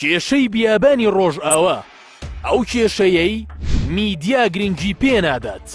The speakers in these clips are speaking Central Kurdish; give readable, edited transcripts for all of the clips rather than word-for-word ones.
کێشەی بیابانی ڕۆژئاوا، ئەو کێشەیەی میدیا گرنگی پێ نادات،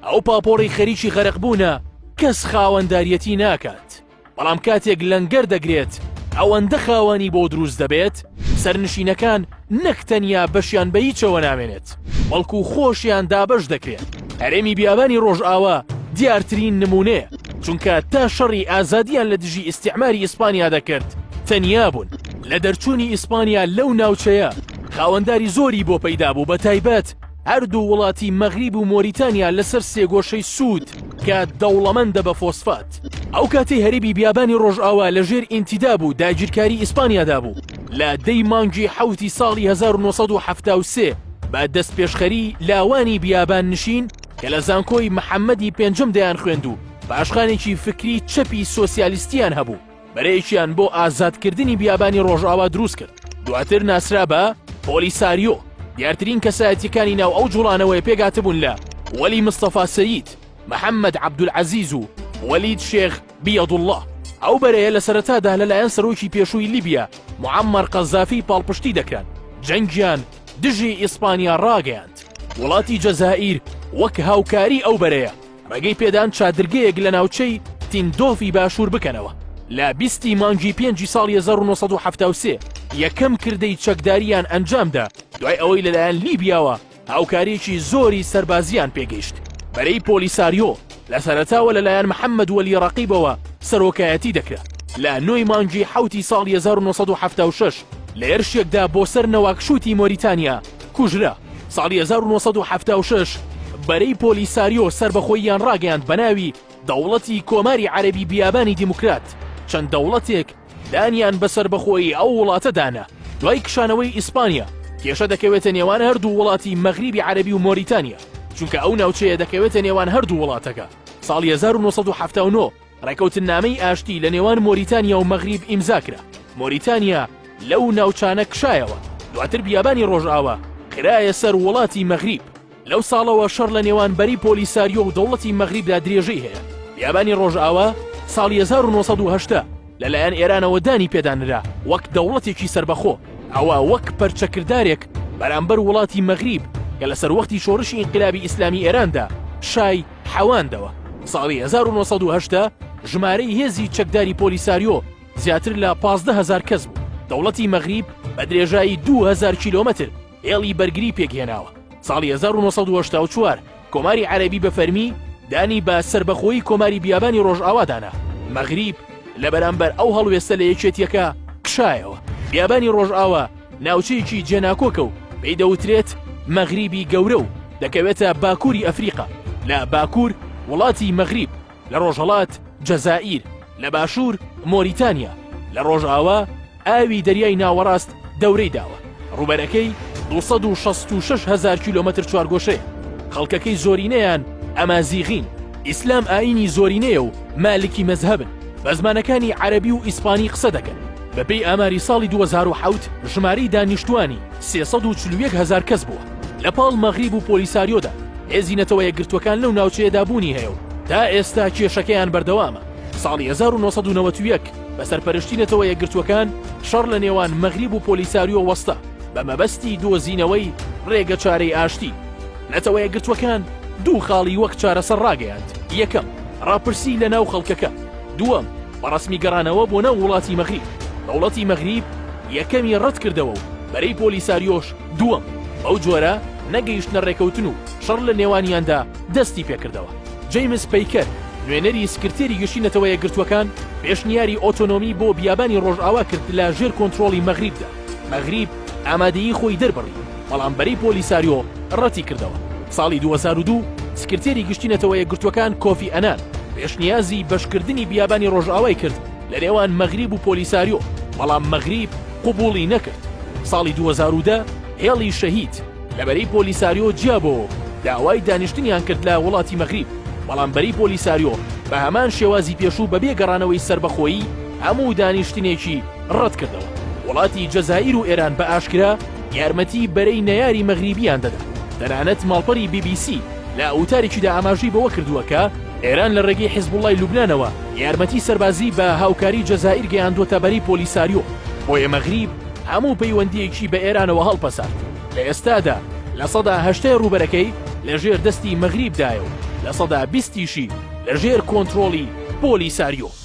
ئەو پاپۆڕی خەریکی غەرقبوونە کەس خاوەنداریەتی ناکات، بەڵام کاتێک لەنگەر دەگرێت ئەوەندە خاوەنی بۆ دروست دەبێت، سەرنشینەکان نەک تەنیا بەشیان بە هیچەوە نامێنێت، بەڵکو خۆشیان دابەش دەکرێن. هەرێمی بیابانی ڕۆژئاوا دیارترین نموونەیە، چونکە تا شەڕی ئازادییان لە دژی ئیستیعماری ئیسپانیا دەکرد تەنیا بوون. لە دەرچوونی ئیسپانیا لەو ناوچەیە خاوەنداری زۆری بۆ پەیدا بوو بە تایبەت هەردوو وڵاتی مەغریب و مۆریتانیا لەسەر سێگۆشەی سوود کە دەوڵەمەندە بە فۆسفات. ئەو کاتەی هەرێمی بیابانی ڕۆژئاوا لە ژێر ئینتیداب و داگیرکاری ئیسپانیادا بوو لە دەی مانگی حەوتی ساڵی 1973 بە دەستپێشخەری لاوانی بیابان نشین کە لە زانکۆی محەممەدی پێنجەم دەیانخوێند و پاشخانێکی فکری چەپی سۆسیالیستیان هەبوو بەرەیەکیان بۆ ئازادکردنی بیابانی ڕۆژئاوا دروست کرد، دواتر ناسرا بە پۆلیساریۆ، دیارترین کەسایەتیەکانی ناو ئەو جوڵانەوەیە پێکهاتبوون لە، وەلی مستەفا سەید، محەمەد عەبدولعەزیز و وەلید شێخ بیەدوڵڵا. ئەو بەرەیە لە سەرەتادا لەلایەن سەرۆکی پێشووی لیبیا موعەمەر قەزافی پاڵپشتی دەکران، جەنگیان دژی ئیسپانیا ڕاگەیاند. وڵاتی جەزائیر وەک هاوکاری ئەو بەرەیە ڕێگەی پێدان چادرگەیەک لە ناوچەی تیندۆفی باشوور بکەنەوە. لە 20 ی مانگی پێنجی ساڵی 1973 یەکەم کردەی چەکدارییان ئەنجامدا دوای ئەوەی لەلایەن لیبیاوە هاوکارییەکی زۆری سەربازییان پێگەیشت. بەرەی پۆلیساریۆ لە سەرەتاوە لەلایەن محەممەد وەلی ڕەقیبەوە سەرۆکایەتی دەکرا. لە نۆی مانگی حەوتی ساڵی 1976 لە هێرشێکدا بۆ سەر نەواکشوتی مۆریتانیا کوژرا. ساڵی 1976 بەرەی پۆلیساریۆ سەربەخۆییان ڕاگەیاند بە ناوی دەوڵەتی کۆماری عەرەبی بیابانی دیموکرات، چەند دەوڵەتێک دانیان بە سەربەخۆیی ئەو وڵاتە دانا. دوای کشانەوەی ئیسپانیا کێشە دەکەوێتە نێوان هەردوو وڵاتی مەغریبی عەرەبی و مۆریتانیا، چونکە ئەو ناوچەیە دەکەوێتە نێوان هەردوو وڵاتەکە. ساڵی 1979 ڕێکەوتننامەی ئاشتی لە نێوان مۆریتانیا و مەغریب ئیمزا کرا. مۆریتانیا لەو ناوچانە کشایەوە، دواتر بیابانی ڕۆژئاوا خرایە سەر وڵاتی مەغریب. لەو ساڵەوە شەڕ لە نێوان بەرەی پۆلیساریۆ و دەوڵەتی مەغریبدا درێژەی هەیە. بیابانی ڕۆژئاوا ساڵی 1980 لەلایەن ئێرانەوە دانی پێدا نرا وەک دەوڵەتێکی سەربەخۆ، ئەوە وەک پەرچەکردارێک بەرامبەر وڵاتی مەغریب کە لە سەروەختی شۆڕشی ئینقلابی ئیسلامی ئێراندا شای حەواندەوە. ساڵی 1980 ژمارەی هێزی چەکداری پۆلیساریۆ زیاتر لە 15 هەزار کەس بوو. دەوڵەتی مەغریب بە درێژایی 2000 کیلۆمەتر هێڵی بەرگری پێکهێناوە. ساڵی 1984 کۆماری عەرەبی بە فەرمی دانی بە سەربەخۆیی کۆماری بیابانی ڕۆژئاوا دانا. مەغریب لە بەرامبەر ئەو هەڵوێستە لە یەکێتییەکە کشایەوە. بیابانی ڕۆژئاوا ناوچەیەکی جێناکۆکە و پێی دەوترێت مەغریبی گەورە و دەکەوێتە باکووری ئەفریقا، لە باکوور وڵاتی مەغریب، لە ڕۆژهەڵات جەزائیر، لە باشوور مۆریتانیا، لە ڕۆژئاوا ئاوی دەریای ناوەڕاست دەورەی داوە. ڕووبەرەکەی 266 هەزار کیلۆمەتر چوارگۆشەیە. خەڵکەکەی زۆرینەیان ئەمازیغین. ئیسلام ئایینی زۆرینەیە و مالکی مەزهەبن. بە زمانەکانی عەرەبی و ئیسپانی قسە دەکەن. بەپێی ئاماری ساڵی 2007 ژمارەی دانیشتووانی 341 هەزار کەس بووە. لە پاڵ مەغریب و پۆلیساریۆدا هێزی نەتەوە یەکگرتووەکان لەو ناوچەیەدا بوونی هەیە و تا ئێستا کێشەکەیان بەردەوامە. ساڵی 1991 بە سەرپەرشتی نەتەوە یەکگرتووەکان شەڕ لە نێوان مەغریب و پۆلیساریۆ وەستا بە مەبەستی دۆزینەوەی ڕێگەچارەی ئاشتی. نەتەوە یەکگرتووەکان دوو خاڵی وەک چارەسەر ڕاگەیاند، یەکەم، ڕاپرسی لە ناو خەڵکەکە، دووەم، بە ڕەسمی گەڕانەوە بۆ ناو وڵاتی مەغریب. دەوڵەتی مەغریب یەکەمی ڕەتکردەوە و بەرەی پۆلیساریۆش دووەم. بەو جۆرە نەگەیشتنە ڕێکەوتن و شەڕ لە نێوانیاندا دەستی پێکردەوە. جەیمس پەیکەر، نوێنەری سکرتێری گشتی نەتەوە یەکگرتووەکان، پێشنیاری ئۆتۆنۆمی بۆ بیابانی ڕۆژئاوا کرد لە ژێر کۆنترۆڵی مەغریبدا. مەغریب ئامادەیی خۆی دەربڕی، بەڵام بەرەی پۆلیساریۆ ڕەتی کردەوە. ساڵی 2002 سکرتێری گشتی نەتەوە یەکگرتووەکان کۆفی ئەنان پێشنیازی بەشکردنی بیابانی ڕۆژئاوای کرد لە نێوان مەغریب و پۆلیساریۆ، بەڵام مەغریب قبوڵی نەکرد. ساڵی 2010 هێڵی شەهید لە بەرەی پۆلیساریۆ جیابۆوە و داوای دانیشتنیان کرد لە وڵاتی مەغریب، بەڵام بەرەی پۆلیساریۆ بە هەمان شێوازی پێشوو بەبێ گەڕانەوەی سەربەخۆیی هەموو دانیشتنێکی ڕەتکردەوە. وڵاتی جەزائیر و ئێران بە ئاشکرا یارمەتی بەرەی نەیاری مەغریبیان دەدا، تەنانەت ماڵپەری بی بی سی لە وتارێکیدا ئاماژەی بەوە کردووە کە ئێران لە ڕێگەی حیزبوڵڵای لوبنانەوە یارمەتی سەربازی بە هاوکاری جەزائیر گەیاندووەتە بەرەی پۆلیساریۆ، بۆیە مەغریب. هەموو پەیوەندییەکی بە ئێرانەوە هەڵپەسارد. لە ئێستادا 80% ڕووبەرەکەی لەژێر دەستی مەغریبدایە و 20% یشی لەژێر کۆنترۆڵی پۆلیساریۆ.